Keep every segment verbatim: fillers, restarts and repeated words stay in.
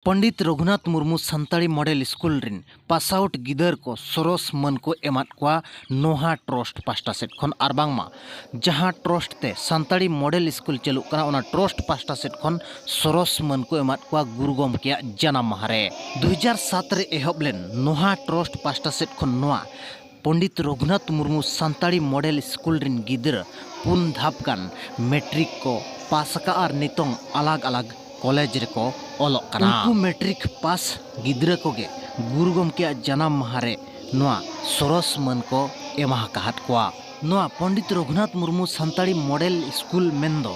Pandit Raghunath Murmu Santali model school ᱨᱤᱱ pass out ᱜᱤᱫᱟᱹᱨ ᱠᱚ ᱥᱚᱨᱚᱥ ᱢᱟᱹᱱ ᱠᱚ ᱮᱢᱟᱫ ᱠᱚᱣᱟ ᱱᱚᱦᱟ ᱴᱨᱚᱥᱴ ᱯᱟᱦᱴᱟ ᱥᱮᱫ ᱠᱷᱚᱱ, ᱟᱨ ᱵᱟᱝᱢᱟ ᱡᱟᱦᱟᱸ ᱴᱨᱚᱥᱴ ᱛᱮ ᱥᱟᱱᱛᱟᱲᱤ ᱢᱚᱰᱮᱞ ᱥᱠᱩᱞ ᱪᱟᱹᱞᱩᱜ ᱠᱟᱱᱟ, ᱚᱱᱟ ᱴᱨᱚᱥᱴ ᱯᱟᱦᱴᱟ ᱥᱮᱫ ᱠᱷᱚᱱ ᱥᱚᱨᱚᱥ ᱢᱟᱹᱱ ᱠᱚ ᱮᱢᱟᱫ ᱠᱚᱣᱟ ᱜᱩᱨᱩ ᱜᱚᱢᱠᱮᱭᱟᱜ ᱡᱟᱱᱟᱢ ᱢᱟᱦᱟ ᱨᱮ᱾ ᱫᱩ ᱦᱟᱡᱟᱨ ᱥᱟᱛ ᱨᱮ ᱮᱦᱚᱵ ᱞᱮᱱ ᱱᱚᱦᱟ ᱴᱨᱚᱥᱴ ᱯᱟᱦᱴᱟ ᱥᱮᱫ ᱠᱷᱚᱱ ᱱᱚᱣᱟ ᱯᱚᱱᱰᱤᱛ ᱨᱚᱜᱷᱩᱱᱟᱛᱷ ᱢᱩᱨᱢᱩ ᱥᱟᱱᱛᱟᱲᱤ ᱢᱚᱰᱮᱞ ᱥᱠᱩᱞ ᱨᱤᱱ ᱜᱤᱫᱽᱨᱟᱹ ᱯᱩᱱ ᱫᱷᱟᱯ ᱜᱟᱱ ᱢᱮᱴᱨᱤᱠ ᱠᱚ ᱯᱟᱥ ᱟᱠᱟᱫᱼᱟ ᱟᱨ ᱱᱤᱛᱚᱝ ᱟᱞᱟᱜᱽ ᱟᱞᱟᱜᱽ ᱠᱚᱞᱮᱡᱽ ᱨᱮᱠᱚ ᱚᱞᱚᱜ ᱠᱟᱱᱟ᱾ ᱩᱱᱠᱩ ᱢᱮᱴᱨᱤᱠ ᱯᱟᱥ ᱜᱤᱫᱽᱨᱟᱹ ᱠᱚᱜᱮ ᱜᱩᱨᱩ ᱜᱚᱢᱠᱮᱭᱟᱜ ᱡᱟᱱᱟᱢ ᱢᱟᱦᱟ ᱨᱮ ᱱᱚᱣᱟ ᱥᱚᱨᱚᱥ ᱢᱟᱹᱱ ᱠᱚ ᱮᱢᱟ ᱟᱠᱟᱫ ᱠᱚᱣᱟ᱾ ᱱᱚᱣᱟ ᱯᱚᱱᱰᱤᱛ ᱨᱚᱜᱷᱩᱱᱟᱛᱷ ᱢᱩᱨᱢᱩ ᱥᱟᱱᱛᱟᱲᱤ ᱢᱚᱰᱮᱞ ᱥᱠᱩᱞ ᱢᱮᱱᱫᱚ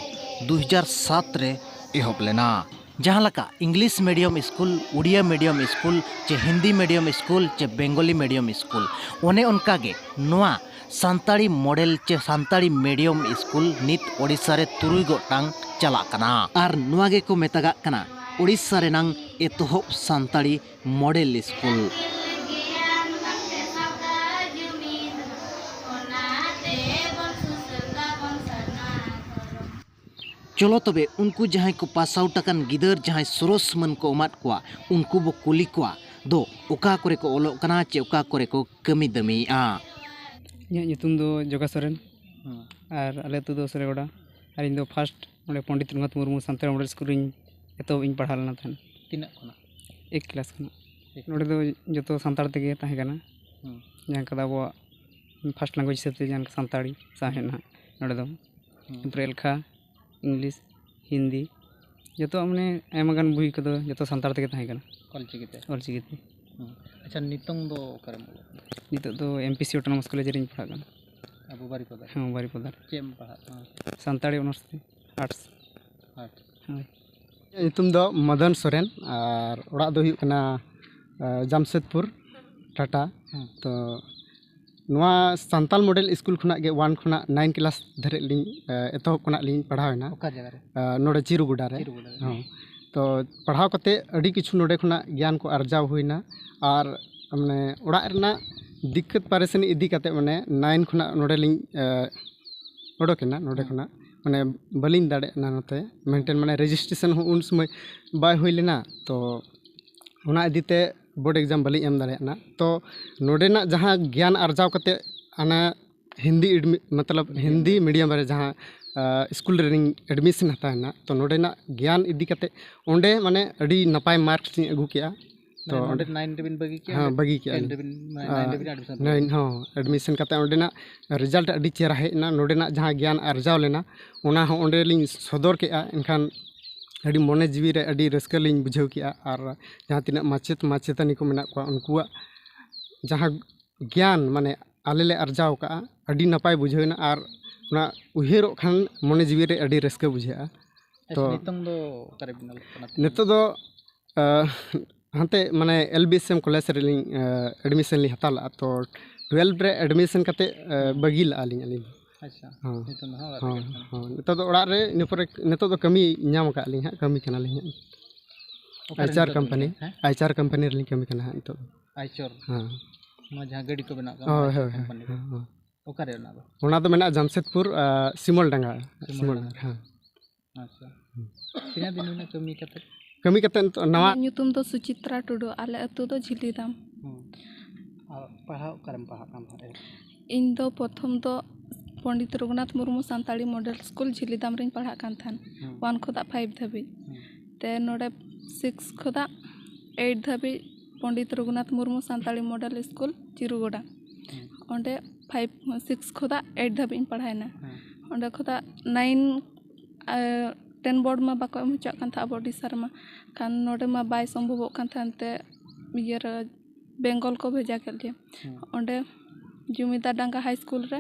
ᱫᱩ ᱦᱟᱡᱟᱨ ᱥᱟᱛ ᱨᱮ ᱮᱦᱚᱵ ᱞᱮᱱᱟ᱾ ᱡᱟᱦᱟᱸ ᱞᱮᱠᱟ English medium school, Odia medium school, ᱪᱮ ᱦᱤᱱᱫᱤ ᱢᱤᱰᱤᱭᱟᱢ ᱥᱠᱩᱞ, ᱪᱮ ᱵᱮᱝᱜᱚᱞᱤ ᱢᱤᱰᱤᱭᱟᱢ ᱥᱠᱩᱞ, ᱚᱱᱮ ᱚᱱᱠᱟ ᱜᱮ ᱱᱚᱣᱟ ᱥᱟᱱᱛᱟᱲᱤ ᱢᱚᱰᱮᱞ ᱪᱮ ᱥᱟᱱᱛᱟᱲᱤ ᱢᱤᱰᱤᱭᱟᱢ ᱥᱠᱩᱞ ᱱᱤᱛ ᱳᱰᱤᱥᱟ ᱨᱮ ᱛᱩᱨᱩᱭ ᱜᱚᱴᱟᱝ ᱪᱟᱞᱟᱜ ᱠᱟᱱᱟ᱾ ᱟᱨ ᱱᱚᱣᱟ ᱜᱮᱠᱚ ᱢᱮᱛᱟᱜᱟᱜ ᱠᱟᱱᱟ ᱳᱰᱤᱥᱟ ᱨᱮᱱᱟᱝ ᱮᱛᱚᱦᱚᱵ ᱥᱟᱱᱛᱟᱲᱤ ᱢᱚᱰᱮᱞ ᱥᱠᱩᱞ᱾ ᱪᱚᱞᱚ ᱛᱚᱵᱮ, ᱩᱱᱠᱩ ᱡᱟᱦᱟᱸᱭ ᱠᱚ ᱯᱟᱥ ᱟᱣᱩᱴ ᱟᱠᱟᱱ ᱜᱤᱫᱟᱹᱨ, ᱡᱟᱦᱟᱸᱭ ᱥᱚᱨᱚᱥ ᱢᱟᱹᱱ ᱠᱚ ᱮᱢᱟᱫ ᱠᱚᱣᱟ, ᱩᱱᱠᱩ ᱵᱚ ᱠᱩᱞᱤ ᱠᱚᱣᱟ ᱫᱚ ᱚᱠᱟ ᱠᱚᱨᱮ ᱠᱚ ᱚᱞᱚᱜ ᱠᱟᱱᱟ ᱪᱮ ᱚᱠᱟ ᱠᱚᱨᱮ ᱠᱚ ᱠᱟᱹᱢᱤ ᱫᱟᱹᱢᱤᱭᱮᱫᱼᱟ᱾ ᱤᱧᱟᱹᱜ ᱧᱩᱛᱩᱢ ᱫᱚ ᱡᱚᱜᱟ ᱥᱚᱨᱮᱱ᱾ ᱦᱮᱸ᱾ ᱟᱨ ᱟᱞᱮ ᱟᱹᱛᱩ ᱫᱚ ᱥᱚᱨᱮᱜᱚᱰᱟ᱾ ᱟᱨ ᱤᱧ ᱫᱚ ᱯᱷᱟᱥᱴ ᱚᱸᱰᱮ ᱯᱚᱱᱰᱤᱛ ᱨᱚᱜᱷᱩᱱᱟᱛᱷ ᱢᱩᱨᱢᱩ ᱥᱟᱱᱛᱟᱲᱤ ᱢᱚᱰᱮᱞ ᱥᱠᱩᱞ ᱨᱤᱧ ᱮᱛᱚᱦᱚᱵ ᱤᱧ ᱯᱟᱲᱦᱟᱣ ᱞᱮᱱᱟ ᱛᱟᱦᱮᱸᱫ᱾ ᱛᱤᱱᱟᱹᱜ ᱠᱷᱚᱱᱟᱜ? ᱮᱠ ᱠᱞᱟᱥ ᱠᱷᱚᱱᱟᱜ᱾ ᱮᱠ ᱱᱚᱰᱮ ᱫᱚ ᱡᱚᱛᱚ ᱥᱟᱱᱛᱟᱲ ᱛᱮᱜᱮ ᱛᱟᱦᱮᱸ ᱠᱟᱱᱟ᱾ ᱦᱮᱸ᱾ ᱡᱟᱦᱟᱸ ᱠᱚᱫᱚ ᱟᱵᱚᱣᱟᱜ ᱯᱷᱟᱥᱴ ᱞᱮᱝᱜᱩᱭᱮᱡᱽ ᱦᱤᱥᱟᱹᱵ ᱛᱮ ᱡᱟᱦᱟᱸ ᱞᱮᱠᱟ ᱥᱟᱱᱛᱟᱲᱤ ᱥᱟᱶᱦᱮᱫ ᱱᱟᱦᱟᱜ ᱱᱚᱰᱮ ᱫᱚ᱾ ᱦᱮᱸ᱾ ᱛᱟᱨᱯᱚᱨᱮ ᱮᱞᱠᱷᱟ, ᱤᱝᱞᱤᱥ, ᱦᱤᱱᱫᱤ, ᱡᱚᱛᱚᱣᱟᱜ ᱢᱟᱱᱮ ᱟᱭᱢᱟ ᱜᱟᱱ ᱵᱳᱭ ᱠᱚᱫᱚ ᱡᱚᱛᱚ ᱥᱟᱱᱛᱟᱲ ᱛᱮᱜᱮ ᱛᱟᱦᱮᱸ ᱠᱟᱱᱟ᱾ ᱚᱞᱪᱤᱠᱤ ᱛᱮ? ᱚᱞᱪᱤᱠᱤ ᱛᱮ᱾ ᱦᱮᱸ᱾ ᱟᱪᱪᱷᱟ, ᱱᱤᱛᱚᱝ ᱫᱚ ᱚᱠᱟᱨᱮᱢ ᱚᱞᱚᱜ ᱠᱟᱱᱟ? ᱱᱤᱛᱚᱜ ᱫᱚ M P C autonomous college ᱨᱤᱧ ᱯᱟᱲᱦᱟᱜ ᱠᱟᱱᱟ᱾ ᱟᱵᱚ ᱵᱟᱨᱤᱯᱚᱫᱟ ᱨᱮ? ᱦᱮᱸ, ᱵᱟᱨᱤᱯᱚᱫᱟ ᱨᱮ᱾ ᱪᱮᱫ ᱮᱢ ᱯᱟᱲᱦᱟᱜ ᱠᱟᱱᱟ? ᱥᱟᱱᱛᱟᱲᱤ ᱚᱱᱟᱨᱥ ᱛᱮ, ᱟᱨᱴᱥ᱾ ᱟᱨᱴᱥ᱾ ᱦᱳᱭ᱾ ᱤᱧᱟᱹᱜ ᱧᱩᱛᱩᱢ ᱫᱚ ᱢᱚᱫᱚᱱ ᱥᱚᱨᱮᱱ, ᱟᱨ ᱚᱲᱟᱜ ᱫᱚ ᱦᱩᱭᱩᱜ ᱠᱟᱱᱟ, ᱟ, ᱡᱟᱢᱥᱮᱫᱽᱯᱩᱨ, ᱴᱟᱴᱟ᱾ ᱦᱮᱸ᱾ ᱛᱚ, ᱱᱚᱣᱟ ᱥᱟᱱᱛᱟᱞ ᱢᱚᱰᱮᱞ ᱥᱠᱩᱞ ᱠᱷᱚᱱᱟᱜ ᱜᱮ ᱚᱣᱟᱱ ᱠᱷᱚᱱᱟᱜ ᱱᱟᱭᱤᱱ ᱠᱞᱟᱥ ᱫᱷᱟᱹᱨᱤᱡ ᱞᱤᱧ, ᱮ, ᱮᱛᱚᱦᱚᱵ ᱠᱷᱚᱱᱟᱜ ᱞᱤᱧ ᱯᱟᱲᱦᱟᱣ ᱮᱱᱟ᱾ ᱚᱠᱟ ᱡᱟᱭᱜᱟ ᱨᱮ? ᱮ, ᱱᱚᱰᱮ ᱪᱤᱨᱩᱜᱚᱰᱟ ᱨᱮ᱾ ᱪᱤᱨᱩᱜᱚᱰᱟ ᱨᱮ᱾ ᱦᱚᱸ᱾ ᱛᱚ, ᱯᱟᱲᱦᱟᱣ ᱠᱟᱛᱮ ᱟᱹᱰᱤ ᱠᱤᱪᱷᱩ ᱱᱚᱰᱮ ᱠᱷᱚᱱᱟᱜ ᱜᱮᱭᱟᱱ ᱠᱚ ᱟᱨᱡᱟᱣ ᱦᱩᱭᱱᱟ᱾ ᱟᱨ, ᱢᱟᱱᱮ, ᱚᱲᱟᱜ ᱨᱮᱱᱟᱜ ᱫᱤᱠᱠᱟᱹᱛ ᱯᱟᱨᱮᱥᱟᱱᱤ ᱤᱫᱤ ᱠᱟᱛᱮ, ᱢᱟᱱᱮ, ᱱᱟᱭᱤᱱ ᱠᱷᱚᱱᱟᱜ ᱱᱚᱰᱮ ᱞᱤᱧ, ᱮ, ᱚᱰᱚᱠᱮᱱᱟ, ᱱᱚᱰᱮ ᱦᱮᱸ᱾ ᱠᱷᱚᱱᱟᱜ᱾ ᱢᱟᱱᱮ ᱵᱟᱹᱞᱤᱧ ᱫᱟᱲᱮᱭᱟᱜ ᱠᱟᱱᱟ ᱱᱚᱛᱮ ᱢᱮᱱᱴᱮᱱ, ᱢᱟᱱᱮ ᱨᱮᱡᱤᱥᱴᱨᱮᱥᱚᱱ ᱦᱚᱸ ᱩᱱ ᱥᱚᱢᱚᱭ ᱵᱟᱭ ᱦᱩᱭ ᱞᱮᱱᱟ᱾ ᱛᱚ ᱚᱱᱟ ᱤᱫᱤᱛᱮ ᱵᱳᱨᱰ ᱮᱠᱡᱟᱢ ᱵᱟᱹᱞᱤᱧ ᱮᱢ ᱫᱟᱲᱮᱭᱟᱜ ᱠᱟᱱᱟ᱾ ᱛᱚ ᱱᱚᱰᱮᱱᱟᱜ ᱡᱟᱦᱟᱸ ᱜᱮᱭᱟᱱ ᱟᱨᱡᱟᱣ ᱠᱟᱛᱮ ᱚᱱᱟ ᱦᱤᱱᱫᱤ ᱮᱰᱢᱤ ᱢᱚᱛᱞᱚᱵ ᱦᱤᱱᱫᱤ ᱢᱤᱰᱤᱭᱟᱢ ᱨᱮ ᱡᱟᱦᱟᱸ ᱥᱠᱩᱞ ᱨᱮᱞᱤᱧ ᱮᱰᱢᱤᱥᱚᱱ ᱦᱟᱛᱟᱣ ᱮᱱᱟ, ᱛᱚ ᱱᱚᱰᱮᱱᱟᱜ ᱜᱮᱭᱟᱱ ᱤᱫᱤ ᱠᱟᱛᱮ ᱚᱸᱰᱮ ᱢᱟᱱᱮ ᱟᱹᱰᱤ ᱱᱟᱯᱟᱭ ᱢᱟᱨᱠᱥ ᱞᱤᱧ ᱟᱹᱜᱩ ᱠᱮᱜᱼᱟ᱾ ᱛᱚ ᱢᱟᱱᱮ ᱱᱚᱰᱮ ᱱᱟᱭᱤᱱ ᱨᱮᱵᱤᱱ ᱵᱟᱹᱜᱤ ᱠᱮᱜᱼᱟ? ᱦᱮᱸ, ᱵᱟᱹᱜᱤ ᱠᱮᱜᱼᱟ ᱴᱮᱱ ᱞᱤᱧ᱾ ᱨᱮᱵᱤᱱ, ᱢᱟᱱᱮ ᱟᱨ ᱱᱟᱭᱤᱱ ᱨᱮᱵᱤᱱ ᱮᱰᱢᱤᱥᱚᱱ ᱱᱟᱭᱤᱱ ᱦᱚᱸ ᱮᱰᱢᱤᱥᱚᱱ ᱠᱟᱛᱮ ᱚᱸᱰᱮᱱᱟᱜ ᱨᱮᱡᱟᱞᱴ ᱟᱹᱰᱤ ᱪᱮᱦᱨᱟ ᱦᱮᱡ ᱮᱱᱟ᱾ ᱱᱚᱰᱮᱱᱟᱜ ᱡᱟᱦᱟᱸ ᱜᱮᱭᱟᱱ ᱟᱨᱡᱟᱣ ᱞᱮᱱᱟ, ᱚᱱᱟ ᱦᱚᱸ ᱚᱸᱰᱮ ᱞᱤᱧ ᱥᱚᱫᱚᱨ ᱠᱮᱜᱼᱟ᱾ ᱮᱱᱠᱷᱟᱱ ᱟᱹᱰᱤ ᱢᱚᱱᱮ ᱡᱤᱣᱤ ᱨᱮ ᱟᱹᱰᱤ ᱨᱟᱹᱥᱠᱟᱹ ᱞᱤᱧ ᱵᱩᱡᱷᱟᱹᱣ ᱠᱮᱜᱼᱟ᱾ ᱟᱨ ᱡᱟᱦᱟᱸ ᱛᱤᱱᱟᱹᱜ ᱢᱟᱪᱮᱫ ᱢᱟᱪᱮᱛᱟᱹᱱᱤ ᱠᱚ ᱢᱮᱱᱟᱜ ᱠᱚᱣᱟ, ᱩᱱᱠᱩᱣᱟᱜ ᱡᱟᱦᱟᱸ ᱜᱮᱭᱟᱱ ᱢᱟᱱᱮ ᱟᱞᱮ ᱞᱮ ᱟᱨᱡᱟᱣ ᱠᱟᱜᱼᱟ, ᱟᱹᱰᱤ ᱱᱟᱯᱟᱭ ᱵᱩᱡᱷᱟᱹᱣ ᱮᱱᱟ᱾ ᱟᱨ ᱚᱱᱟ ᱩᱭᱦᱟᱹᱨᱚᱜ ᱠᱷᱟᱱ ᱢᱚᱱᱮ ᱡᱤᱣᱤ ᱨᱮ ᱟᱹᱰᱤ ᱨᱟᱹᱥᱠᱟᱹ ᱵᱩᱡᱷᱟᱹᱜᱼᱟ᱾ ᱟᱪᱪᱷᱟ, ᱛᱚ ᱱᱤᱛᱚᱝ ᱫᱚ ᱚᱠᱟᱨᱮ ᱵᱤᱱ ᱚᱞᱚᱜ ᱠᱟᱱᱟ? ᱱᱤᱛᱚᱜ ᱫᱚ ᱟᱸ, ᱦᱟᱱᱛᱮ ᱢᱟᱱᱮ L B S M college ᱨᱮᱞᱤᱧ ᱮᱰᱢᱤᱥᱚᱱ ᱞᱤᱧ ᱦᱟᱛᱟᱣ ᱞᱮᱫᱼᱟ᱾ ᱛᱚ ᱴᱩᱭᱮᱞᱵᱷ ᱨᱮ ᱮᱰᱢᱤᱥᱚᱱ ᱠᱟᱛᱮ ᱵᱟᱹᱜᱤ ᱞᱮᱫᱼᱟ ᱞᱤᱧ ᱟᱹᱞᱤᱧ᱾ ᱟᱪᱪᱷᱟ, ᱦᱚᱸ᱾ ᱱᱤᱛᱚᱝ ᱫᱚ ᱦᱚᱸ ᱵᱟᱯᱮ ᱦᱚᱸ, ᱪᱟᱞᱟᱜ ᱠᱟᱱᱟ? ᱦᱚᱸ᱾ ᱱᱤᱛᱚᱜ ᱫᱚ ᱚᱲᱟᱜ ᱨᱮ, ᱤᱱᱟᱹ ᱯᱚᱨᱮ ᱱᱤᱛᱚᱜ ᱫᱚ ᱠᱟᱹᱢᱤ ᱧᱟᱢ ᱟᱠᱟᱫ ᱞᱤᱧ ᱦᱟᱸᱜ, ᱠᱟᱹᱢᱤ ᱠᱟᱱᱟᱞᱤᱧ ᱦᱟᱸᱜ᱾ ᱚᱠᱟᱨᱮ ᱟᱭᱪᱟᱨ ᱱᱤᱛᱚᱜ ᱫᱚ ᱠᱳᱢᱯᱟᱱᱤ, ᱢᱮᱱᱟᱜᱼᱟ? ᱦᱮᱸ? ᱟᱭᱪᱟᱨ ᱠᱳᱢᱯᱟᱱᱤ ᱨᱮᱞᱤᱧ ᱠᱟᱹᱢᱤ ᱠᱟᱱᱟ ᱦᱟᱸᱜ ᱱᱤᱛᱚᱜ ᱫᱚ᱾ ᱟᱭᱪᱚᱨ? ᱦᱮᱸ᱾ ᱱᱚᱣᱟ ᱡᱟᱦᱟᱸ ᱜᱟᱹᱰᱤ ᱠᱚ ᱵᱮᱱᱟᱜ ᱠᱟᱱᱟ, ᱦᱳᱭ, ᱚᱱᱟ ᱦᱳᱭ, ᱦᱳᱭ, ᱠᱳᱢᱯᱟᱱᱤ ᱨᱮ? ᱦᱮᱸ, ᱦᱮᱸ᱾ ᱚᱠᱟᱨᱮ ᱚᱱᱟ ᱫᱚ? ᱚᱱᱟ ᱫᱚ ᱢᱮᱱᱟᱜᱼᱟ ᱡᱟᱢᱥᱮᱫᱽᱯᱩᱨ, ᱟᱸ, ᱥᱤᱢᱚᱞ ᱥᱤᱢᱚᱞ ᱰᱟᱸᱜᱟ᱾ ᱰᱟᱸᱜᱟ᱾ ᱦᱮᱸ᱾ ᱟᱪᱪᱷᱟ᱾ ᱛᱤᱱᱟᱹᱜ ᱫᱤᱱ ᱦᱩᱭᱱᱟ ᱠᱟᱹᱢᱤ ᱠᱟᱛᱮ? ᱠᱟᱹᱢᱤ ᱠᱟᱛᱮ ᱱᱤᱛᱚᱜ ᱱᱟᱣᱟ ᱤᱧᱟᱹᱜ ᱧᱩᱛᱩᱢ ᱫᱚ ᱥᱩᱪᱤᱛᱨᱟ ᱴᱩᱰᱩ᱾ ᱟᱞᱮ ᱟᱹᱛᱩ ᱫᱚ ᱡᱷᱤᱞᱤᱫᱟᱢ᱾ ᱦᱩᱸ᱾ ᱟᱨ ᱯᱟᱲᱦᱟᱣ ᱚᱠᱟᱨᱮᱢ ᱯᱟᱲᱦᱟᱜ ᱠᱟᱱ ᱛᱟᱦᱮᱸᱫ? ᱤᱧ ᱫᱚ ᱯᱨᱚᱛᱷᱚᱢ ᱫᱚ ᱯᱚᱱᱰᱤᱛ ᱨᱚᱜᱷᱩᱱᱟᱛᱷ ᱢᱩᱨᱢᱩ ᱥᱟᱱᱛᱟᱲᱤ ᱢᱚᱰᱮᱞ ᱥᱠᱩᱞ ᱡᱷᱤᱞᱤᱫᱟᱢ ᱨᱤᱧ ᱯᱟᱲᱦᱟᱜ ᱠᱟᱱ ᱛᱟᱦᱮᱸᱫ, ᱦᱩᱸ᱾ ᱚᱣᱟᱱ ᱠᱷᱚᱱᱟᱜ ᱯᱷᱟᱭᱤᱵᱷ ᱫᱷᱟᱹᱵᱤᱡ᱾ ᱦᱩᱸ᱾ ᱛᱮ ᱱᱚᱰᱮ ᱥᱤᱠᱥ ᱠᱷᱚᱱᱟᱜ ᱮᱭᱤᱴ ᱫᱷᱟᱹᱵᱤᱡ ᱯᱚᱱᱰᱤᱛ ᱨᱚᱜᱷᱩᱱᱟᱛᱷ ᱢᱩᱨᱢᱩ ᱥᱟᱱᱛᱟᱲᱤ ᱢᱚᱰᱮᱞ ᱥᱠᱩᱞ ᱪᱤᱨᱩᱜᱚᱰᱟ᱾ ᱦᱩᱸ᱾ ᱚᱸᱰᱮ ᱯᱷᱟᱭᱤᱵᱷ, ᱥᱤᱠᱥ ᱠᱷᱚᱱᱟᱜ ᱮᱭᱤᱴ ᱫᱷᱟᱹᱵᱤᱡ ᱤᱧ ᱯᱟᱲᱦᱟᱣᱮᱱᱟ᱾ ᱦᱩᱸ᱾ ᱚᱸᱰᱮ ᱠᱷᱚᱱᱟᱜ ᱱᱟᱭᱤᱱ ᱟᱨ ᱴᱮᱱ ᱵᱳᱨᱰ ᱢᱟ ᱵᱟᱠᱚ ᱮᱢ ᱦᱚᱪᱚᱣᱟᱜ ᱠᱟᱱ ᱛᱟᱦᱮᱸᱫ ᱟᱵᱚ ᱳᱰᱤᱥᱟ ᱨᱮᱢᱟ᱾ ᱠᱷᱟᱱ ᱱᱚᱰᱮ ᱢᱟ ᱵᱟᱭ ᱥᱚᱢᱵᱷᱚᱵᱚᱜ ᱠᱟᱱ ᱛᱟᱦᱮᱸᱫ ᱛᱮ ᱤᱭᱟᱹ ᱨᱮ ᱵᱮᱝᱜᱚᱞ ᱠᱚ ᱵᱷᱮᱡᱟ ᱠᱮᱫ ᱞᱮᱭᱟ᱾ ᱦᱩᱸ᱾ ᱚᱸᱰᱮ ᱡᱩᱢᱤᱫᱟᱨ ᱰᱟᱸᱜᱟ ᱦᱟᱭ ᱥᱠᱩᱞ ᱨᱮ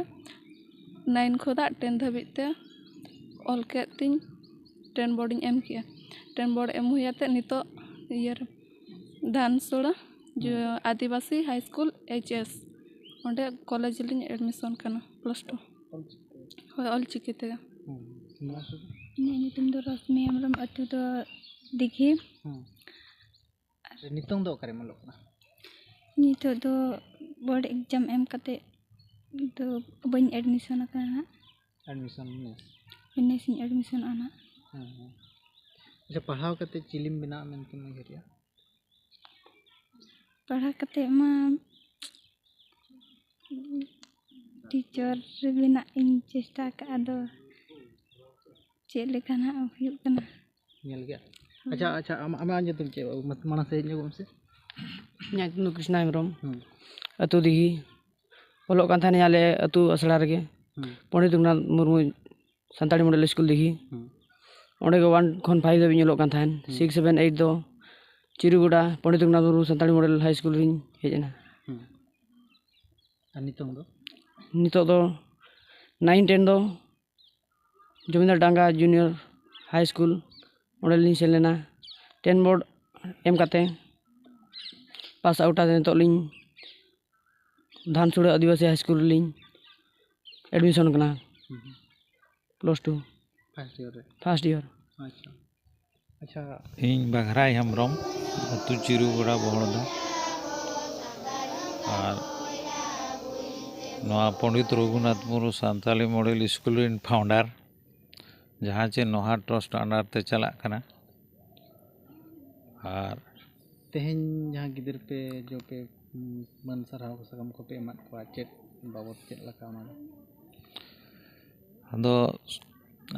ᱱᱟᱭᱤᱱ ᱠᱷᱚᱱᱟᱜ ᱴᱮᱱ ᱫᱷᱟᱹᱵᱤᱡ ᱛᱮ ᱚᱞ ᱠᱮᱫ ᱛᱤᱧ ᱴᱮᱱ ᱵᱳᱨᱰ ᱤᱧ ᱮᱢ ᱠᱮᱜᱼᱟ᱾ ᱴᱮᱱ ᱵᱳᱨᱰ ᱮᱢ ᱦᱩᱭ ᱟᱛᱮᱫ ᱱᱤᱛᱚᱜ ᱤᱭᱟᱹ ᱨᱮ ᱫᱷᱟᱱᱥᱳᱲᱟ ᱡᱩ-, ᱦᱩᱸ᱾ ᱟᱹᱫᱤᱵᱟᱹᱥᱤ ᱦᱟᱭ ᱥᱠᱩᱞ, ᱮᱭᱤᱪ ᱮᱥ, ᱚᱸᱰᱮ ᱠᱚᱞᱮᱡᱽ ᱨᱮᱞᱤᱧ ᱮᱰᱢᱤᱥᱚᱱ ᱠᱟᱱᱟ, ᱯᱞᱟᱥ ᱴᱩ᱾ ᱚᱞᱪᱤᱠᱤ ᱛᱮ? ᱦᱳᱭ, ᱚᱞᱪᱤᱠᱤ ᱛᱮᱜᱮ᱾ ᱦᱩᱸ᱾ ᱤᱧᱟᱹᱜ ᱧᱩᱛᱩᱢ ᱫᱚ ᱨᱚᱥᱢᱤ ᱦᱮᱢᱵᱨᱚᱢ, ᱟᱹᱛᱩ ᱫᱚ ᱫᱤᱜᱷᱤ᱾ ᱦᱩᱸ᱾ ᱟᱨ ᱱᱤᱛᱚᱝ ᱫᱚ ᱚᱠᱟᱨᱮᱢ ᱚᱞᱚᱜ ᱠᱟᱱᱟ? ᱱᱤᱛᱚᱜ ᱫᱚ ᱵᱳᱨᱰ ᱮᱠᱡᱟᱢ ᱮᱢ ᱠᱟᱛᱮ ᱫᱚ ᱵᱟᱹᱧ ᱮᱰᱢᱤᱥᱚᱱ ᱟᱠᱟᱱᱟ ᱦᱟᱸᱜ᱾ ᱮᱰᱢᱤᱥᱚᱱ ᱱᱮᱥ? ᱯᱷᱤᱴᱱᱮᱥ ᱤᱧ ᱮᱰᱢᱤᱥᱚᱱᱚᱜᱼᱟ ᱱᱟᱦᱟᱜ᱾ ᱦᱮᱸ, ᱦᱮᱸ᱾ ᱟᱪᱪᱷᱟ, ᱯᱟᱲᱦᱟᱣ ᱠᱟᱛᱮ ᱪᱤᱞᱤᱢ ᱵᱮᱱᱟᱜ ᱢᱮᱱᱛᱮᱢ ᱩᱭᱦᱟᱹᱨᱮᱜᱼᱟ? ᱯᱟᱲᱦᱟᱣ ᱠᱟᱛᱮ ᱢᱟ ᱴᱤᱪᱟᱨ ᱵᱮᱱᱟᱜ ᱤᱧ ᱪᱮᱥᱴᱟ ᱟᱠᱟᱫᱼᱟ, ᱟᱫᱚ ᱪᱮᱫ ᱞᱮᱠᱟ ᱱᱟᱦᱟᱜ ᱦᱩᱭᱩᱜ ᱠᱟᱱᱟ᱾ ᱧᱮᱞ ᱜᱮᱭᱟ᱾ ᱟᱪᱪᱷᱟ, ᱟᱪᱪᱷᱟ, ᱟᱢ, ᱟᱢᱟᱜ ᱧᱩᱛᱩᱢ ᱪᱮᱫ? ᱢᱟ-, ᱢᱟᱲᱟᱝ ᱥᱮᱫ ᱦᱮᱡ ᱧᱚᱜᱚᱜ ᱢᱮᱥᱮ᱾ ᱤᱧᱟᱹᱜ ᱧᱩᱛᱩᱢ ᱫᱚ ᱠᱨᱤᱥᱱᱟ ᱦᱮᱢᱵᱨᱚᱢ᱾ ᱦᱩᱸ᱾ ᱟᱹᱛᱩ ᱫᱤᱜᱷᱤ᱾ ᱚᱞᱚᱜ ᱠᱟᱱ ᱛᱟᱦᱮᱱᱟᱹᱧ ᱟᱞᱮ ᱟᱹᱛᱩ ᱟᱥᱲᱟ ᱨᱮᱜᱮ, ᱦᱩᱸ᱾ Pandit Raghunath Murmu Santali model school Dighi. ᱦᱩᱸ᱾ ᱚᱸᱰᱮ ᱜᱮ ᱚᱣᱟᱱ ᱠᱷᱚᱱ ᱯᱷᱟᱭᱤᱵᱷ ᱫᱷᱟᱹᱵᱤᱡ ᱤᱧ ᱚᱞᱚᱜ ᱠᱟᱱ ᱛᱟᱦᱮᱱ᱾ ᱦᱩᱸ᱾ ᱥᱤᱠᱥ, ᱥᱮᱵᱷᱮᱱ, ᱮᱭᱤᱴ ᱫᱚ ᱪᱤᱨᱩᱜᱚᱰᱟ ᱯᱚᱱᱰᱤᱛ ᱨᱚᱜᱷᱩᱱᱟᱛᱷ ᱢᱩᱨᱢᱩ ᱥᱟᱱᱛᱟᱲᱤ ᱢᱚᱰᱮᱞ ᱦᱟᱭ ᱥᱠᱩᱞ ᱨᱤᱧ ᱦᱮᱡ ᱮᱱᱟ᱾ ᱦᱩᱸ᱾ ᱟᱨ ᱱᱤᱛᱚᱝ ᱫᱚ? ᱱᱤᱛᱚᱜ ᱫᱚ ᱱᱟᱭᱤᱱ, ᱴᱮᱱ ᱫᱚ ᱡᱚᱢᱤᱫᱟᱨ ᱰᱟᱝᱜᱟ ᱡᱩᱱᱤᱭᱚᱨ ᱦᱟᱭ ᱥᱠᱩᱞ, ᱚᱸᱰᱮ ᱞᱤᱧ ᱥᱮᱱ ᱞᱮᱱᱟ᱾ ᱴᱮᱱ ᱵᱳᱨᱰ ᱮᱢ ᱠᱟᱛᱮ ᱯᱟᱥ ᱟᱣᱩᱴ ᱠᱟᱛᱮ ᱱᱤᱛᱚᱜ ᱞᱤᱧ ᱫᱷᱟᱱᱥᱩᱲᱟᱹ ᱟᱹᱫᱤᱵᱟᱹᱥᱤ ᱦᱟᱭ ᱥᱠᱩᱞ ᱨᱮᱞᱤᱧ ᱮᱰᱢᱤᱥᱚᱱ ᱠᱟᱱᱟ᱾ ᱦᱩᱸ᱾ Plus two. ᱯᱷᱟᱥᱴ ᱤᱭᱟᱨ ᱨᱮ? First year. ᱟᱪᱪᱷᱟ᱾ ᱟᱪᱪᱷᱟ᱾ ᱤᱧ ᱵᱟᱜᱷᱨᱟᱭ ᱦᱮᱢᱵᱨᱚᱢ, ᱟᱹᱛᱩ ᱪᱤᱨᱩᱜᱚᱲᱟ, ᱵᱚᱦᱚᱲᱫᱟ᱾ ᱟᱨ ᱱᱚᱣᱟ ᱯᱚᱱᱰᱤᱛ ᱨᱚᱜᱷᱩᱱᱟᱛᱷ ᱢᱩᱨᱢᱩ ᱥᱟᱱᱛᱟᱞᱤ ᱢᱚᱰᱮᱞ ᱥᱠᱩᱞ ᱨᱮᱱ ᱯᱷᱟᱣᱩᱱᱰᱟᱨ, ᱡᱟᱦᱟᱸ ᱪᱮ ᱱᱚᱦᱟ ᱴᱨᱟᱥᱴ under ᱛᱮ ᱪᱟᱞᱟᱜ ᱠᱟᱱᱟ᱾ ᱟᱨ ᱛᱮᱦᱮᱧ ᱡᱟᱦᱟᱸ ᱜᱤᱫᱟᱹᱨ ᱯᱮ ᱡᱚ ᱯᱮ, ᱩᱸ, ᱢᱟᱹᱱ ᱥᱟᱨᱦᱟᱣ ᱥᱟᱠᱟᱢ ᱠᱚᱯᱮ ᱮᱢᱟᱫ ᱠᱚᱣᱟ, ᱪᱮᱫ ᱵᱟᱵᱚᱛ, ᱪᱮᱫ ᱞᱮᱠᱟ ᱚᱱᱟ ᱫᱚ? ᱟᱫᱚ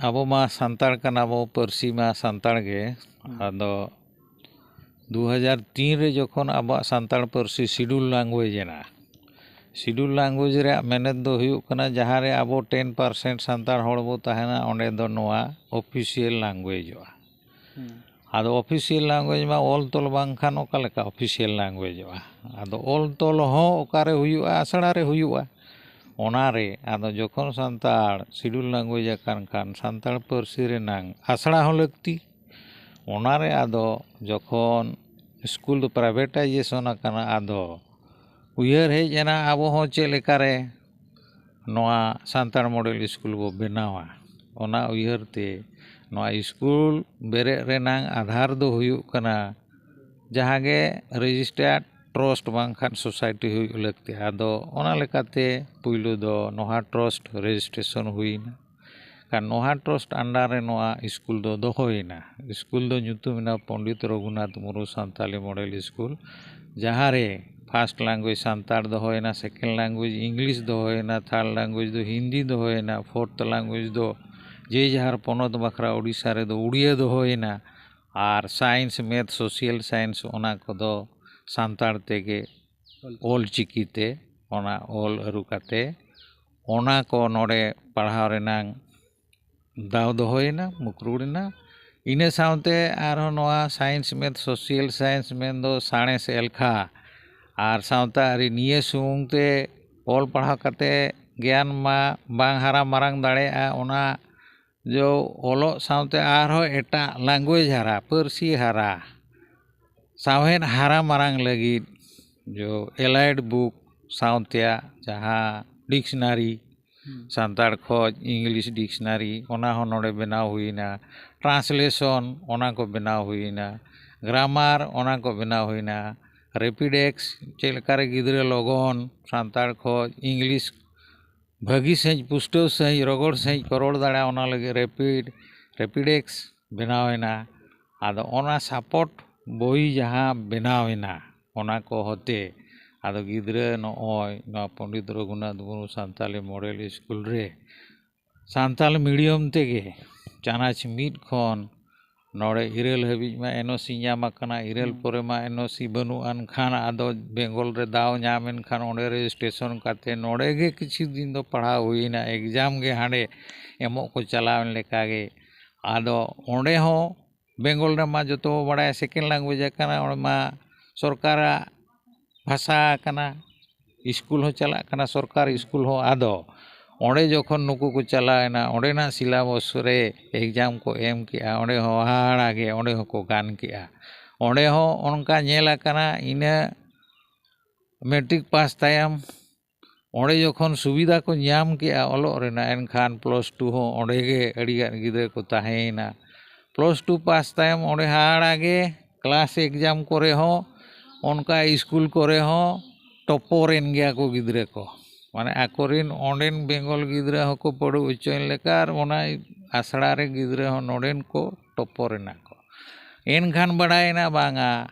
ᱟᱵᱚ ᱢᱟ ᱥᱟᱱᱛᱟᱲ ᱠᱟᱱᱟ ᱵᱚ, ᱯᱟᱹᱨᱥᱤ ᱢᱟ ᱥᱟᱱᱛᱟᱲ ᱜᱮ᱾ ᱦᱩᱸ᱾ ᱟᱫᱚ ᱫᱩ ᱦᱟᱡᱟᱨ ᱛᱤᱱ ᱨᱮ ᱡᱚᱠᱷᱚᱱ ᱟᱵᱚᱣᱟᱜ ᱥᱟᱱᱛᱟᱲ ᱯᱟᱹᱨᱥᱤ schedule language ᱮᱱᱟ, schedule language ᱨᱮᱭᱟᱜ ᱢᱮᱱᱮᱛ ᱫᱚ ᱦᱩᱭᱩᱜ ᱠᱟᱱᱟ, ᱡᱟᱦᱟᱸ ᱨᱮ ᱟᱵᱚ ten percent ᱥᱟᱱᱛᱟᱲ ᱦᱚᱲ ᱵᱚ ᱛᱟᱦᱮᱱᱟ, ᱚᱸᱰᱮ ᱫᱚ ᱱᱚᱣᱟ official languageᱚᱜᱼᱟ᱾ ᱦᱩᱸ᱾ ᱟᱫᱚ official language ᱢᱟ ᱚᱞ ᱛᱚᱞ ᱵᱟᱝᱠᱷᱟᱱ ᱚᱠᱟ ᱞᱮᱠᱟ official languageᱚᱜᱼᱟ? ᱟᱫᱚ ᱚᱞ ᱛᱚᱞ ᱦᱚᱸ ᱚᱠᱟᱨᱮ ᱦᱩᱭᱩᱜᱼᱟ? ᱟᱥᱲᱟ ᱨᱮ ᱦᱩᱭᱩᱜᱼᱟ᱾ ᱚᱱᱟᱨᱮ ᱟᱫᱚ ᱡᱚᱠᱷᱚᱱ ᱥᱟᱱᱛᱟᱲ schedule language ᱟᱠᱟᱱ ᱠᱷᱟᱱ, ᱥᱟᱱᱛᱟᱲ ᱯᱟᱹᱨᱥᱤ ᱨᱮᱱᱟᱝ ᱟᱥᱲᱟ ᱦᱚᱸ ᱞᱟᱹᱠᱛᱤ᱾ ᱚᱱᱟᱨᱮ ᱟᱫᱚ ᱡᱚᱠᱷᱚᱱ ᱥᱠᱩᱞ ᱫᱚ privatization ᱟᱠᱟᱱᱟ, ᱟᱫᱚ ᱩᱭᱦᱟᱹᱨ ᱦᱮᱡ ᱮᱱᱟ, ᱟᱵᱚ ᱦᱚᱸ ᱪᱮᱫ ᱞᱮᱠᱟᱨᱮ ᱱᱚᱣᱟ ᱥᱟᱱᱛᱟᱲ ᱢᱚᱰᱮᱞ ᱥᱠᱩᱞ ᱵᱚ ᱵᱮᱱᱟᱣᱟ᱾ ᱚᱱᱟ ᱩᱭᱦᱟᱹᱨ ᱛᱮ ᱱᱚᱣᱟ ᱥᱠᱩᱞ ᱵᱮᱨᱮᱫ ᱨᱮᱱᱟᱝ ᱟᱫᱷᱟᱨ ᱫᱚ ᱦᱩᱭᱩᱜ ᱠᱟᱱᱟ, ᱡᱟᱦᱟᱸ ᱜᱮ registered trust ᱵᱟᱝᱠᱷᱟᱱ society ᱦᱩᱭᱩᱜ ᱞᱟᱹᱠᱛᱤ᱾ ᱟᱫᱚ ᱚᱱᱟ ᱞᱮᱠᱟᱛᱮ ᱯᱩᱭᱞᱩ ᱫᱚ ᱱᱚᱦᱟ ᱴᱨᱟᱥᱴ registration ᱦᱩᱭᱱᱟ᱾ ᱠᱷᱟᱱ ᱱᱚᱣᱟ ᱴᱨᱟᱥᱴ ᱟᱱᱰᱟᱨ ᱨᱮ ᱱᱚᱣᱟ ᱥᱠᱩᱞ ᱫᱚ ᱫᱚᱦᱚᱭᱮᱱᱟ᱾ ᱥᱠᱩᱞ ᱫᱚ ᱧᱩᱛᱩᱢ ᱮᱱᱟ ᱯᱚᱱᱰᱤᱛ ᱨᱚᱜᱷᱩᱱᱟᱛᱷ ᱢᱩᱨᱢᱩ ᱥᱟᱱᱛᱟᱞᱤ ᱢᱚᱰᱮᱞ ᱥᱠᱩᱞ, ᱡᱟᱦᱟᱸ ᱨᱮ ᱯᱷᱟᱥᱴ ᱞᱮᱝᱜᱩᱭᱮᱡᱽ ᱥᱟᱱᱛᱟᱲ ᱫᱚᱦᱚᱭᱮᱱᱟ, ᱥᱮᱠᱮᱱᱰ ᱞᱮᱝᱜᱩᱭᱮᱡᱽ ᱤᱝᱞᱤᱥ ᱫᱚᱦᱚᱭᱮᱱᱟ, ᱛᱷᱟᱨᱰ ᱞᱮᱝᱜᱩᱭᱮᱡᱽ ᱫᱚ ᱦᱤᱱᱫᱤ ᱫᱚᱦᱚᱭᱮᱱᱟ, ᱯᱷᱳᱨᱛᱷ ᱞᱮᱝᱜᱩᱭᱮᱡᱽ ᱫᱚ ᱡᱮ ᱡᱟᱦᱟᱨ ᱯᱚᱱᱚᱛ ᱵᱟᱠᱷᱨᱟ ᱳᱰᱤᱥᱟ ᱨᱮᱫᱚ ᱩᱲᱤᱭᱟᱹ ᱫᱚᱦᱚᱭᱮᱱᱟ, ᱟᱨ ᱥᱟᱭᱮᱱᱥ, ᱢᱮᱛᱷ, ᱥᱳᱥᱤᱭᱟᱞ ᱥᱟᱭᱮᱱᱥ, ᱚᱱᱟ ᱠᱚᱫᱚ ᱥᱟᱱᱛᱟᱲ ᱛᱮᱜᱮ ᱚᱞ ᱪᱤᱠᱤ ᱛᱮ ᱚᱱᱟ ᱚᱞ ᱟᱹᱨᱩ ᱠᱟᱛᱮ ᱚᱱᱟ ᱠᱚ ᱱᱚᱰᱮ ᱯᱟᱲᱦᱟᱣ ᱨᱮᱱᱟᱝ ᱫᱟᱣ ᱫᱚᱦᱚᱭᱮᱱᱟ, ᱢᱩᱠᱨᱩᱲ ᱮᱱᱟ᱾ ᱤᱱᱟᱹ ᱥᱟᱶᱛᱮ ᱟᱨᱦᱚᱸ ᱱᱚᱣᱟ ᱥᱟᱭᱮᱱᱥ, ᱢᱮᱛᱷ, ᱥᱳᱥᱤᱭᱟᱞ ᱥᱟᱭᱮᱱᱥ ᱢᱮᱱᱫᱚ ᱥᱟᱬᱮᱥ ᱮᱞᱠᱷᱟ ᱟᱨ ᱥᱟᱶᱛᱟ ᱟᱹᱨᱤ, ᱱᱤᱭᱟᱹ ᱥᱩᱢᱩᱝ ᱛᱮ ᱚᱞ ᱯᱟᱲᱦᱟᱣ ᱠᱟᱛᱮ ᱜᱮᱭᱟᱱ ᱢᱟ ᱵᱟᱝ ᱦᱟᱨᱟ ᱢᱟᱨᱟᱝ ᱫᱟᱲᱮᱭᱟᱜᱼᱟ᱾ ᱚᱱᱟ ᱡᱚ ᱚᱞᱚᱜ ᱥᱟᱶᱛᱮ ᱟᱨᱦᱚᱸ ᱮᱴᱟᱜ ᱞᱮᱝᱜᱩᱭᱮᱡᱽ ᱦᱟᱨᱟ, ᱯᱟᱹᱨᱥᱤ ᱦᱟᱨᱟ, ᱥᱟᱶᱦᱮᱫ ᱦᱟᱨᱟ ᱢᱟᱨᱟᱝ ᱞᱟᱹᱜᱤᱫ ᱡᱚ ᱮᱞᱟᱭᱤᱰ ᱵᱩᱠ ᱥᱟᱶᱛᱮᱭᱟᱜ ᱡᱟᱦᱟᱸ ᱰᱤᱠᱥᱱᱟᱨᱤ, ᱥᱟᱱᱛᱟᱲ ᱠᱷᱚᱡ ᱤᱝᱞᱤᱥ ᱰᱤᱠᱥᱱᱟᱨᱤ, ᱚᱱᱟ ᱦᱚᱸ ᱱᱚᱰᱮ ᱵᱮᱱᱟᱣ ᱦᱩᱭᱮᱱᱟ᱾ ᱴᱨᱟᱱᱥᱞᱮᱥᱚᱱ, ᱚᱱᱟ ᱠᱚ ᱵᱮᱱᱟᱣ ᱦᱩᱭᱮᱱᱟ᱾ ᱜᱨᱟᱢᱟᱨ, ᱚᱱᱟ ᱠᱚ ᱵᱮᱱᱟᱣ ᱦᱩᱭᱮᱱᱟ᱾ ᱨᱮᱯᱤᱰᱮᱠᱥ, ᱪᱮᱫ ᱞᱮᱠᱟᱨᱮ ᱜᱤᱫᱽᱨᱟᱹ ᱞᱚᱜᱚᱱ ᱥᱟᱱᱛᱟᱲ ᱠᱷᱚᱡ ᱤᱝᱞᱤᱥ ᱵᱷᱟᱹᱜᱤ ᱥᱟᱺᱦᱤᱡ, ᱯᱩᱥᱴᱟᱹᱣ ᱥᱟᱺᱦᱤᱡ, ᱨᱚᱜᱚᱲ ᱥᱟᱺᱦᱤᱡ ᱠᱚ ᱨᱚᱲ ᱫᱟᱲᱮᱭᱟᱜᱼᱟ, ᱚᱱᱟ ᱞᱟᱹᱜᱤᱫ ᱨᱮᱯᱤᱰ, ᱨᱮᱯᱤᱰᱮᱠᱥ ᱵᱮᱱᱟᱣ ᱮᱱᱟ᱾ ᱟᱫᱚ ᱚᱱᱟ ᱥᱟᱯᱳᱨᱴ ᱵᱳᱭ ᱡᱟᱦᱟᱸ ᱵᱮᱱᱟᱣ ᱮᱱᱟ, ᱚᱱᱟ ᱠᱚ ᱦᱚᱛᱮ ᱟᱫᱚ ᱜᱤᱫᱽᱨᱟᱹ ᱱᱚᱜᱼᱚᱭ ᱱᱚᱣᱟ ᱯᱚᱱᱰᱤᱛ ᱨᱚᱜᱷᱩᱱᱟᱛᱷ ᱢᱩᱨᱢᱩ ᱥᱟᱱᱛᱟᱞᱤ ᱢᱚᱰᱮᱞ ᱥᱠᱩᱞ ᱨᱮ ᱥᱟᱱᱛᱟᱞᱤ ᱢᱤᱰᱤᱭᱟᱢ ᱛᱮᱜᱮ ᱪᱟᱱᱟᱪ ᱢᱤᱫ ᱠᱷᱚᱱ ᱱᱚᱰᱮ ᱤᱨᱟᱹᱞ ᱦᱟᱹᱵᱤᱡ ᱢᱟ ᱮᱱ ᱳ ᱥᱤ ᱧᱟᱢ ᱟᱠᱟᱱᱟ᱾ ᱤᱨᱟᱹᱞ ᱯᱚᱨᱮ ᱢᱟ ᱮᱱ ᱳ ᱥᱤ ᱵᱟᱹᱱᱩᱜ ᱟᱱ ᱠᱷᱟᱱ ᱟᱫᱚ ᱵᱮᱝᱜᱚᱞ ᱨᱮ ᱫᱟᱣ ᱧᱟᱢ ᱮᱱ ᱠᱷᱟᱱ ᱚᱸᱰᱮ ᱨᱮᱡᱤᱥᱴᱨᱮᱥᱚᱱ ᱠᱟᱛᱮ ᱱᱚᱰᱮ ᱜᱮ ᱠᱤᱪᱷᱩ ᱫᱤᱱ ᱫᱚ ᱯᱟᱲᱦᱟᱣ ᱦᱩᱭᱮᱱᱟ᱾ ᱮᱠᱡᱟᱢ ᱜᱮ ᱦᱟᱸᱰᱮ ᱮᱢᱚᱜ ᱠᱚ ᱪᱟᱞᱟᱣ ᱮᱱ ᱞᱮᱠᱟ ᱜᱮ᱾ ᱟᱫᱚ ᱚᱸᱰᱮ ᱦᱚᱸ ᱵᱮᱝᱜᱚᱞ ᱨᱮᱢᱟ ᱡᱚᱛᱚ ᱵᱚ ᱵᱟᱲᱟᱭᱟ ᱥᱮᱠᱮᱱᱰ ᱞᱮᱝᱜᱩᱭᱮᱡᱽ ᱠᱟᱱᱟ, ᱚᱸᱰᱮ ᱢᱟ ᱥᱚᱨᱠᱟᱨᱟᱜ ᱵᱷᱟᱥᱟ ᱠᱟᱱᱟ, ᱥᱠᱩᱞ ᱦᱚᱸ ᱪᱟᱞᱟᱜ ᱠᱟᱱᱟ, ᱥᱚᱨᱠᱟᱨ ᱥᱠᱩᱞ ᱦᱚᱸ᱾ ᱟᱫᱚ ᱚᱸᱰᱮ ᱡᱚᱠᱷᱚᱱ ᱱᱩᱠᱩ ᱠᱚ ᱪᱟᱞᱟᱣᱮᱱᱟ, ᱚᱸᱰᱮᱱᱟᱜ ᱥᱤᱞᱟᱵᱚᱥ ᱨᱮ ᱮᱠᱡᱟᱢ ᱠᱚ ᱮᱢ ᱠᱮᱜᱼᱟ, ᱚᱸᱰᱮ ᱦᱚᱸ ᱦᱟᱦᱟᱲᱟ ᱜᱮ, ᱚᱸᱰᱮ ᱦᱚᱸᱠᱚ ᱜᱟᱱ ᱠᱮᱜᱼᱟ᱾ ᱚᱸᱰᱮ ᱦᱚᱸ ᱚᱱᱠᱟ ᱧᱮᱞ ᱟᱠᱟᱱᱟ, ᱤᱱᱟᱹ ᱢᱮᱴᱨᱤᱠ ᱯᱟᱥ ᱛᱟᱭᱚᱢ ᱚᱸᱰᱮ ᱡᱚᱠᱷᱚᱱ ᱥᱩᱵᱤᱫᱷᱟ ᱠᱚ ᱧᱟᱢ ᱠᱮᱜᱼᱟ ᱚᱞᱚᱜ ᱨᱮᱱᱟᱜ, ᱮᱱᱠᱷᱟᱱ ᱯᱞᱟᱥ ᱴᱩ ᱦᱚᱸ ᱚᱸᱰᱮ ᱜᱮ ᱟᱹᱰᱤᱜᱟᱱ ᱜᱤᱫᱽᱨᱟᱹ ᱠᱚ ᱛᱟᱦᱮᱸᱭᱮᱱᱟ᱾ ᱯᱞᱟᱥ ᱴᱩ ᱯᱟᱥ ᱛᱟᱭᱚᱢ ᱚᱸᱰᱮ ᱦᱟᱦᱟᱲᱟ ᱜᱮ, ᱠᱞᱟᱥ ᱮᱠᱡᱟᱢ ᱠᱚᱨᱮ ᱦᱚᱸ, ᱚᱱᱠᱟ ᱥᱠᱩᱞ ᱠᱚᱨᱮ ᱦᱚᱸ ᱴᱚᱯᱚᱨᱮᱱ ᱜᱮᱭᱟ ᱠᱚ ᱜᱤᱫᱽᱨᱟᱹ ᱠᱚ᱾ ᱢᱟᱱᱮ ᱟᱠᱚᱨᱮᱱ ᱚᱸᱰᱮᱱ ᱵᱮᱝᱜᱚᱞ ᱜᱤᱫᱽᱨᱟᱹ ᱦᱚᱸᱠᱚ ᱯᱟᱹᱰᱩ ᱦᱚᱪᱚᱭᱮᱱ ᱞᱮᱠᱟ, ᱟᱨ ᱚᱱᱟ ᱟᱥᱲᱟ ᱨᱮ ᱜᱤᱫᱽᱨᱟᱹ ᱦᱚᱸ ᱱᱚᱰᱮᱱ ᱠᱚ ᱴᱚᱯᱚᱨ ᱮᱱᱟ ᱠᱚ᱾ ᱮᱱᱠᱷᱟᱱ ᱵᱟᱰᱟᱭᱮᱱᱟ, ᱵᱟᱝᱟ,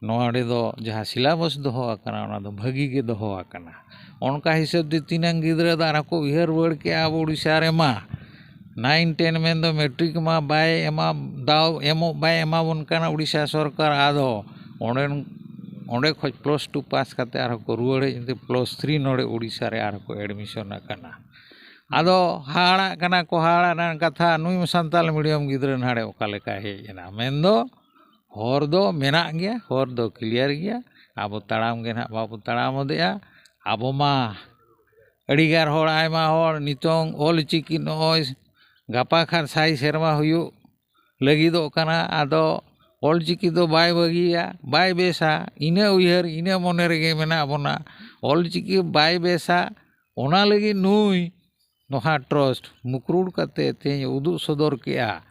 ᱱᱚᱣᱟ ᱨᱮᱫᱚ ᱡᱟᱦᱟᱸ syllabus ᱫᱚᱦᱚ ᱟᱠᱟᱱᱟ, ᱚᱱᱟ ᱫᱚ ᱵᱷᱟᱹᱜᱤ ᱜᱮ ᱫᱚᱦᱚ ᱟᱠᱟᱱᱟ᱾ ᱚᱱᱠᱟ ᱦᱤᱥᱟᱹᱵ ᱛᱮ ᱛᱤᱱᱟᱹᱝ ᱜᱤᱫᱽᱨᱟᱹ ᱫᱚ ᱟᱨᱦᱚᱸ ᱠᱚ ᱩᱭᱦᱟᱹᱨ ᱨᱩᱣᱟᱹᱲ ᱠᱮᱜᱼᱟ, ᱟᱵᱚ ᱳᱰᱤᱥᱟ ᱨᱮᱢᱟ nine ten ᱢᱮᱱᱫᱚ ᱢᱮᱴᱨᱤᱠ ᱢᱟ ᱵᱟᱭ ᱮᱢᱟ, ᱫᱟᱣ ᱮᱢᱚᱜ ᱵᱟᱭ ᱮᱢᱟᱵᱚᱱ ᱠᱟᱱᱟ ᱳᱰᱤᱥᱟ ᱥᱚᱨᱠᱟᱨ᱾ ᱟᱫᱚ ᱚᱸᱰᱮ, ᱚᱸᱰᱮ ᱠᱷᱚᱱ plus two pass ᱠᱟᱛᱮ ᱟᱨᱦᱚᱸ ᱠᱚ ᱨᱩᱣᱟᱹᱲ ᱦᱮᱡ ᱮᱱᱛᱮ plus three ᱱᱚᱰᱮ ᱳᱰᱤᱥᱟ ᱨᱮ ᱟᱨᱦᱚᱸ ᱠᱚ admission ᱟᱠᱟᱱᱟ᱾ ᱟᱫᱚ ᱦᱟᱦᱟᱲᱟᱜ ᱠᱟᱱᱟ ᱠᱚ, ᱦᱟᱦᱟᱲᱟᱜ ᱨᱮᱱᱟᱜ ᱠᱟᱛᱷᱟ, ᱱᱩᱭ ᱥᱟᱱᱛᱟᱲ medium ᱜᱤᱫᱽᱨᱟᱹ ᱱᱟᱦᱟᱲᱮ ᱚᱠᱟ ᱞᱮᱠᱟᱭ ᱦᱮᱡ ᱮᱱᱟ? ᱢᱮᱱᱫᱚ ᱦᱚᱨ ᱫᱚ ᱢᱮᱱᱟᱜ ᱜᱮᱭᱟ, ᱦᱚᱨ ᱫᱚ clear ᱜᱮᱭᱟ᱾ ᱟᱵᱚ ᱛᱟᱲᱟᱢ ᱜᱮ ᱱᱟᱦᱟᱜ ᱵᱟᱵᱚ ᱛᱟᱲᱟᱢ ᱦᱚᱫᱮᱜᱼᱟ᱾ ᱟᱵᱚ ᱢᱟ ᱟᱹᱰᱤᱜᱟᱱ ᱦᱚᱲ, ᱟᱭᱢᱟ ᱦᱚᱲ ᱱᱤᱛᱚᱝ ᱚᱞ ᱪᱤᱠᱤ ᱱᱚᱜᱼᱚᱭ ᱜᱟᱯᱟ ᱠᱷᱟᱱ ᱥᱟᱭ ᱥᱮᱨᱢᱟ ᱦᱩᱭᱩᱜ ᱞᱟᱹᱜᱤᱫᱚᱜ ᱠᱟᱱᱟ᱾ ᱟᱫᱚ ᱚᱞ ᱪᱤᱠᱤ ᱫᱚ ᱵᱟᱭ ᱵᱟᱹᱜᱤᱭᱟ, ᱵᱟᱭ ᱵᱮᱥᱟ, ᱤᱱᱟᱹ ᱩᱭᱦᱟᱹᱨ, ᱤᱱᱟᱹ ᱢᱚᱱᱮ ᱨᱮᱜᱮ ᱢᱮᱱᱟᱜ ᱵᱚᱱᱟ᱾ ᱚᱞ ᱪᱤᱠᱤ ᱵᱟᱭ ᱵᱮᱥᱟ, ᱚᱱᱟ ᱞᱟᱹᱜᱤᱫ ᱱᱩᱭ ᱱᱚᱦᱟ ᱴᱨᱟᱥᱴ ᱢᱩᱠᱨᱩᱲ ᱠᱟᱛᱮ ᱛᱮᱦᱮᱧ ᱩᱫᱩᱜ ᱥᱚᱫᱚᱨ ᱠᱮᱜᱼᱟ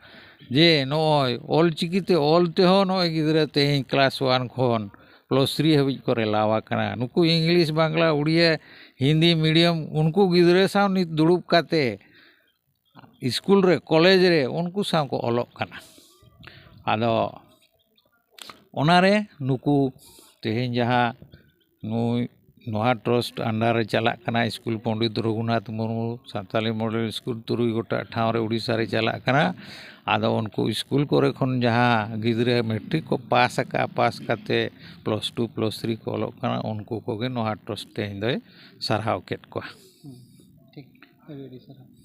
ᱡᱮ ᱱᱚᱜᱼᱚᱭ ᱚᱞ ᱪᱤᱠᱤ ᱛᱮ ᱚᱞ ᱛᱮᱦᱚᱸ ᱱᱚᱜᱼᱚᱭ ᱜᱤᱫᱽᱨᱟᱹ ᱛᱮᱦᱮᱧ class one ᱠᱷᱚᱱ plus three ᱦᱟᱹᱵᱤᱡ ᱠᱚ ᱨᱮᱞᱟᱣ ᱟᱠᱟᱱᱟ᱾ ᱱᱩᱠᱩ ᱤᱝᱞᱤᱥ, ᱵᱟᱝᱞᱟ, ᱩᱲᱤᱭᱟ, ᱦᱤᱱᱫᱤ medium, ᱩᱱᱠᱩ ᱜᱤᱫᱽᱨᱟᱹ ᱥᱟᱶ ᱱᱤᱛ ᱫᱩᱲᱩᱵ ᱠᱟᱛᱮ ᱥᱠᱩᱞ ᱨᱮ, ᱠᱚᱞᱮᱡᱽ ᱨᱮ ᱩᱱᱠᱩ ᱥᱟᱶ ᱠᱚ ᱚᱞᱚᱜ ᱠᱟᱱᱟ᱾ ᱟᱫᱚ ᱚᱱᱟᱨᱮ ᱱᱩᱠᱩ ᱛᱮᱦᱮᱧ ᱡᱟᱦᱟᱸ ᱱᱩᱭ ᱱᱚᱦᱟ ᱴᱨᱟᱥᱴ under ᱨᱮ ᱪᱟᱞᱟᱜ ᱠᱟᱱᱟ, school Pandit Raghunath Murmu Santali model school ᱛᱩᱨᱩᱭ ᱜᱚᱴᱟᱝ ᱴᱷᱟᱶ ᱨᱮ ᱳᱰᱤᱥᱟ ᱨᱮ ᱪᱟᱞᱟᱜ ᱠᱟᱱᱟ᱾ ᱟᱫᱚ ᱩᱱᱠᱩ ᱥᱠᱩᱞ ᱠᱚᱨᱮ ᱠᱷᱚᱱ ᱡᱟᱦᱟᱸ ᱜᱤᱫᱽᱨᱟᱹ ᱢᱮᱴᱨᱤᱠ ᱠᱚ ᱯᱟᱥ ᱟᱠᱟᱫᱼᱟ, ᱯᱟᱥ ᱠᱟᱛᱮ plus two plus three ᱠᱚ ᱚᱞᱚᱜ ᱠᱟᱱᱟ, ᱩᱱᱠᱩ ᱠᱚᱜᱮ ᱱᱚᱦᱟ ᱴᱨᱟᱥᱴ ᱛᱮᱦᱮᱧ ᱫᱚᱭ ᱥᱟᱨᱦᱟᱣ ᱠᱮᱫ ᱠᱚᱣᱟ᱾ ᱴᱷᱤᱠ, ᱟᱹᱰᱤ ᱟᱹᱰᱤ ᱥᱟᱨᱦᱟᱣ᱾